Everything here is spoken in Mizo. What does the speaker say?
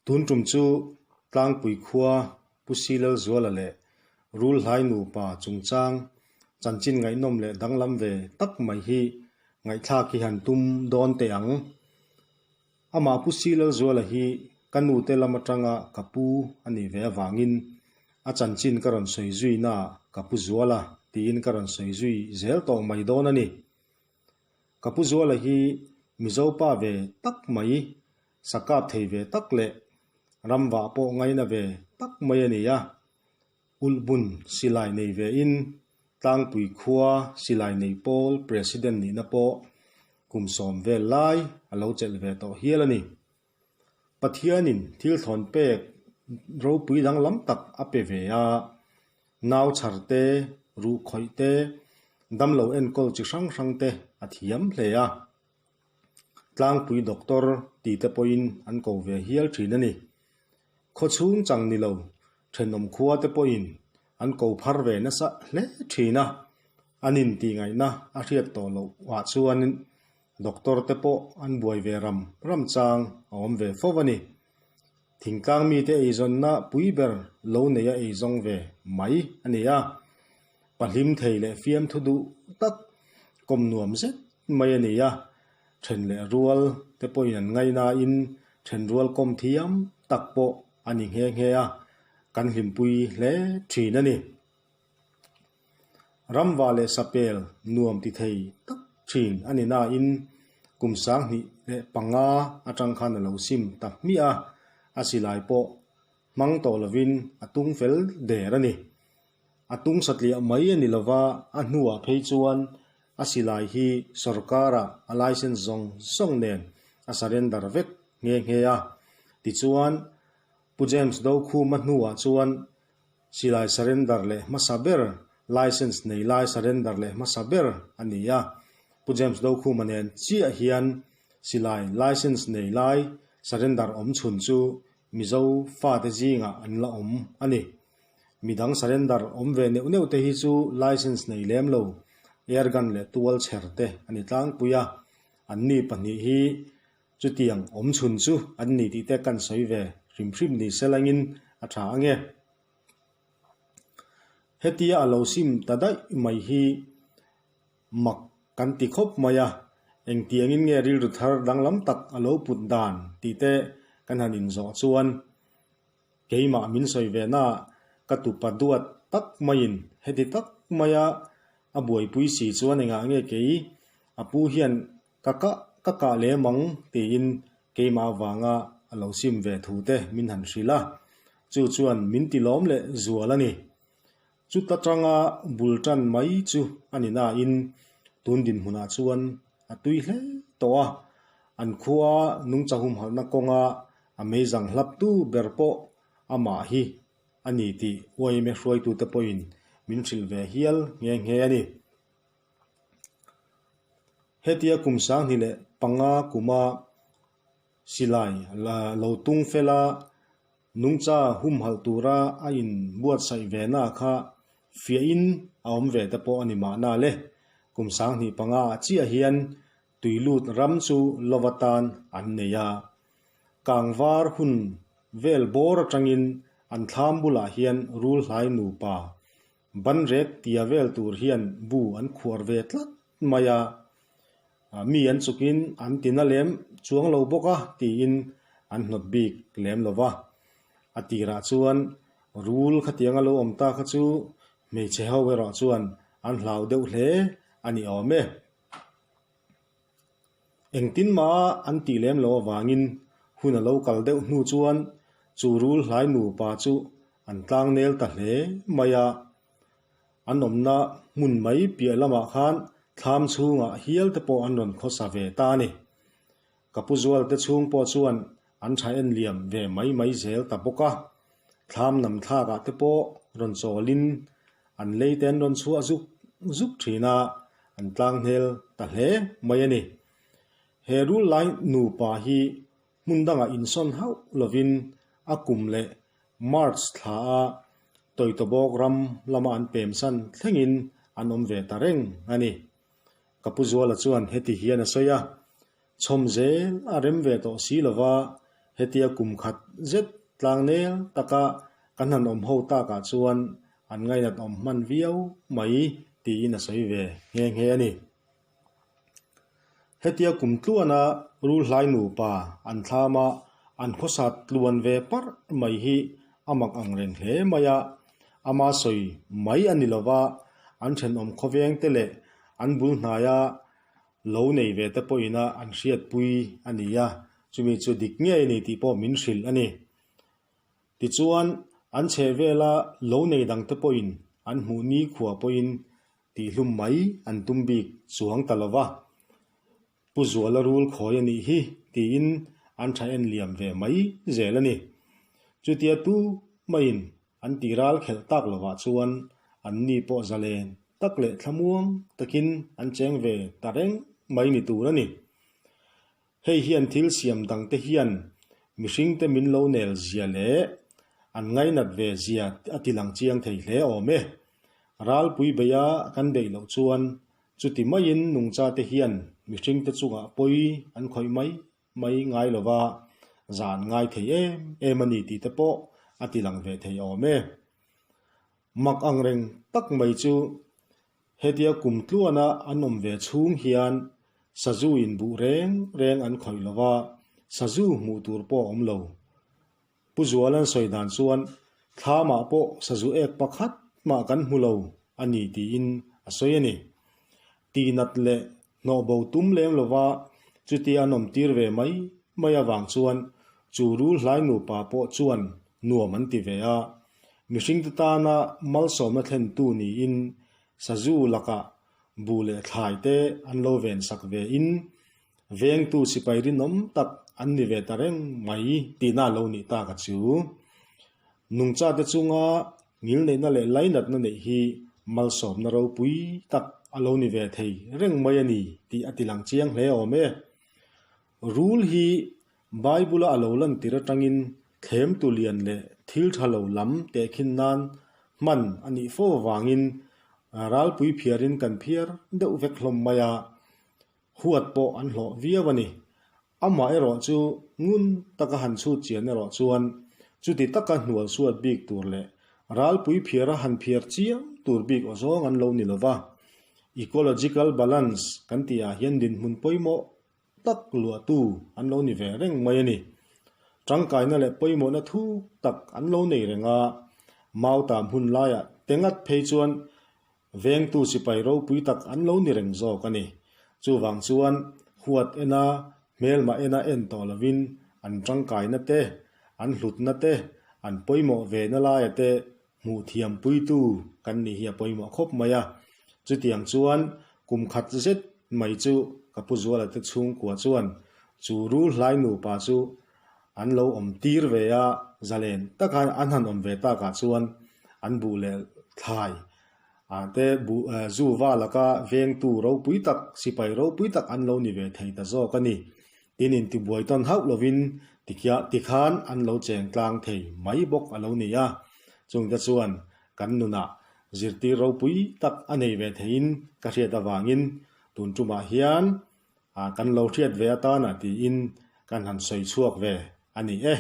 Tun tum chu Tlangpui khua Pu Silalzuala leh Rulhlai nupa chungchang chanchin ngaihnawm leh danglam ve tak mai hi ngaihthlak hi han tum dawn teh ang. Amah Pu Silalzuala hi ka nute lam atanga ka pu a nih ve avangin a chanchin ka rawn sawi zui naah ka pu Zuala tiin ka rawn sawi zui zel tawh mai dawn a ni. Ka pu Zuala hi Mizo pa ve tak mai, sakap thei ve tak leh ramvah pawh ngaina ve tak mai a ni a. Ulhbun silai nei ve in Tlangpui khua silai nei pawl President nihna pawh kum sawm vel lai a lo chelh ve tawh hial a ni. Pathianin thil thawn pek ropui danglam tak a pe ve a, nau chhar te, ruh khawih te, damlo enkawl chi hrang hrang te a thiam hle a. Tlangpui doctor ti te pawhin an ko ve hial thin a ni. Khaw chhung chang ni lo, thenawm khua te pawhin an ko phar ve nasa hle thin a, an intihngaihna a hriat tawh loh ah chuan Doctor te pawh an buai ve ram ram chang a awm ve fo a ni. Thingtlang mite eizawnna pui ber lo neia eizawng ve mai a ni a. Pahlim thei leh fiamthu duh tak kawm nuam zet mai a ni a. Then leh rual te pawhin an ngaihnain then rual kawm thiam tak pawh a ni nghe nghe a, kan hlimpui hle thin a ni. Ramva leh sapel nuam ti thei tak thin a ni nain kum 2005 atang khan a lo sim ta hmiah a, a silai pawh hmang tawh lovin a tung fel der a ni. A tung satliah mai a ni lova, a hnuah phei chuan a silai hi sorkara a licence zawng zawng nen a surrender vek nghe nghe a. Tichuan, Pu James Dokhuma hnuah chuan Silai surrender leh hmasa ber, licence nei lai surrender leh hmasa ber a ni a. Pu James Dokhuma nen chiah hian silai licence nei lai surrender awm chhun chu Mizo fate zingah an la awm a ni. Midang surrender awm ve neuh neuh te hi chu licence nei lem lo, airgun leh tual chher te a ni tlangpui a. Anni pahnih hi Chutiang awm chhun chu an ni tih te kan sawi ve hrim hrim ni se langin a tha ange. Hetia a lo sim ta daih mai hi mak kan ti khawp mai a, engtiangin nge rilru thar danglam tak a lo put dan tih te kan han inzawh chuan keimah min sawi ve na ka tupa duat tak maiin heti tak maia a buaipui si chuan engah nge kei a pu hian Ka kah ka kah lem ang tiin keimah avanga a lo sim ve thu te min han hrilh a, chu chuan min ti lawm leh zual a ni. Chuta tanga bul tan mai chu a ni nain tun dinhmunah chuan a tui hle tawh a, an khua nungcha humhalhna kawnga a meizang hlaptu ber pawh amah hi a ni tih uaime hruaitute pawhin min hrilh ve hial nghe nghe a ni. Hetia kum 2005 kuma silai lo tung fela nungcha humhalh tura a inbuatsaih ve na kha fiahin a awm ve te pawh a ni mahna le. Kum 2005 ah chiah hian tuilut ram chu lova tan an nei a. Kangvar hun vel bawr atangin an thlam bulah hian rulhlai nupa Banrek tia vel tur hian bu an khuar ve tlat mai a, mi an chukin an tina lem chuang lo bawk a tiin an hnawt bik lem lo va. A tirah chuan rul khatiang a lo awm ta kha chu hmeichhe ho erawh chuan an hlau deuh hle a ni awm e. Engtin mah an tih lem lo avangin hun a lo kal deuh hnu chuan chu rul hlai nupa chu an tlang nel ta hle mai a. An awmna hmun mai piah lamah khan thlam chhungah hial te pawh an rawn khawsa ve ta a ni. Ka pu zual te chhung pawh chuan an tha en liam ve mai mai zel ta bawk a. Thlam nam thlakah te pawh rawn chawlin an lei te an rawn chhuah zuk zuk thin a, an tlang hnel ta hle mai a ni. He rul lai nupa hi hmun dangah insawn hauh lovin a kum leh March thla a Tawitawbawk ram lama an pemsan thlengin an awm ve ta reng a ni. Ka pu Zuala chuan heti hian a sawi a, Chhawm zel a rem ve tawh si lova, Hetia kum khat zet tlangnel taka kan han awm ho takah chuan an ngainat awm hman viau mai tiin a sawi ve nghe nghe a ni. Hetia kum tluana Rulhlai nupa an thlama an khawsat tluan ve parh mai hi a mak ang reng hle mai a, ama sawi mai a ni lova, an thenawm khawveng te leh an bul hnaia lo nei ve te pawhina an hriatpui a ni a, chumi chu dik ngei a ni tih pawh min hrilh a ni. Tichuan, an chhehvela lo nei dangte pawhin an hmuh nikhua pawhin Tihhlum mai an tum bik chuang ta lo va, Pu Zuala rul khawi a nih hi tiin an tha en liam ve mai zel a ni. Chutia tu maiin an tih ral khelh tak lovah chuan an ni pawh zalen tak leh thlamuang takin an cheng ve ta reng mai ni tur a ni. Hei hian thil siam dangte hian mihringte min lo nel zia leh an ngainat ve zia a ti lang chiang thei hle awm e. Ralpui beia kan beih loh chuan chuti maiin nungchate hian mihringte chungah pawi an khawih mai mai ngai lova zan ngai thei em em a ni tih te pawh a ti lang ve thei awm e. Mak angreng tak mai chu Hetia kum tluana an awm ve chhung hian sazu in buh reng reng an khawih lo va, sazu hmuh tur pawh a awm lo. Pu Zualan sawi dan chuan thlamah pawh sazu ek pakhat mah kan hmu lo a ni tiin a sawi a ni. Tihnat leh hnawhbo tum lem lo va chutia an awm tir ve mai mai avang chuan chu rul hlai nupa pawh chuan nuam an ti ve a, Mihringte tana malsawmna thlentu niin sazu lakah buh leh thlai te an lo vensak ve in vengtu sipai rinawm tak an ni ve ta reng mai tihna a lo nih tak a chu. Nungchate chunga ngilneihna leh lainatna neih hi malsawmna ropui tak a lo ni ve thei reng mai a ni tih a tilang chiang hle awm e. Rul hi Bible-a a lo lantir atangin thlemtu lian leh thil tha lo lam tehkhin nan hman a nih fo avangin ralpui phiarin kan phiar deuh vek hlawm mai a, huat pawh an hlawh viau a ni. Amah erawh chu ngun taka han chhut chian erawh chuan chuti taka hnual suat bik tur leh ralpui phiara han phiar chiam tur bik aw zawng an lo ni lo va. Ecological balance kan tihah hian dinhmun pawimawh tak luahtu an lo ni ve reng mai a ni. Tangkaina leh pawimawhna thuk tak an lo nei reng a, Mautam hun laiah te ngat phei chuan vengtu sipai ropui tak an lo ni reng zawk a ni. Chuvang chuan huat ena hmelmah ena en tawh lovin an tangkaina te, an hlutna te, an pawimawh ve na laia te Hmuh thiam puitu kan nih hi a pawimawh khawp mai a. Chutiang chuan kum khat zet mai chu ka Pu Zuala te chhungkua chuan chu rul hlai nupa chu an lo awm tir ve a, zalen taka an han awm ve takah chuan an buh leh thlai ah te buh zu va laka vengtu ropui tak, sipai ropui tak an lo ni ve thei ta zawk a ni. Tin intibuai tawn hauh lovin tikhiah tikhan an lo cheng tlang thei mai bawk a lo ni a, chungte chuan kan nunah zirtir ropui tak a nei ve theiin ka hriat avangin tun tumah hian kan lo hriat ve atana tiin kan han sawi chhuak ve a ni e.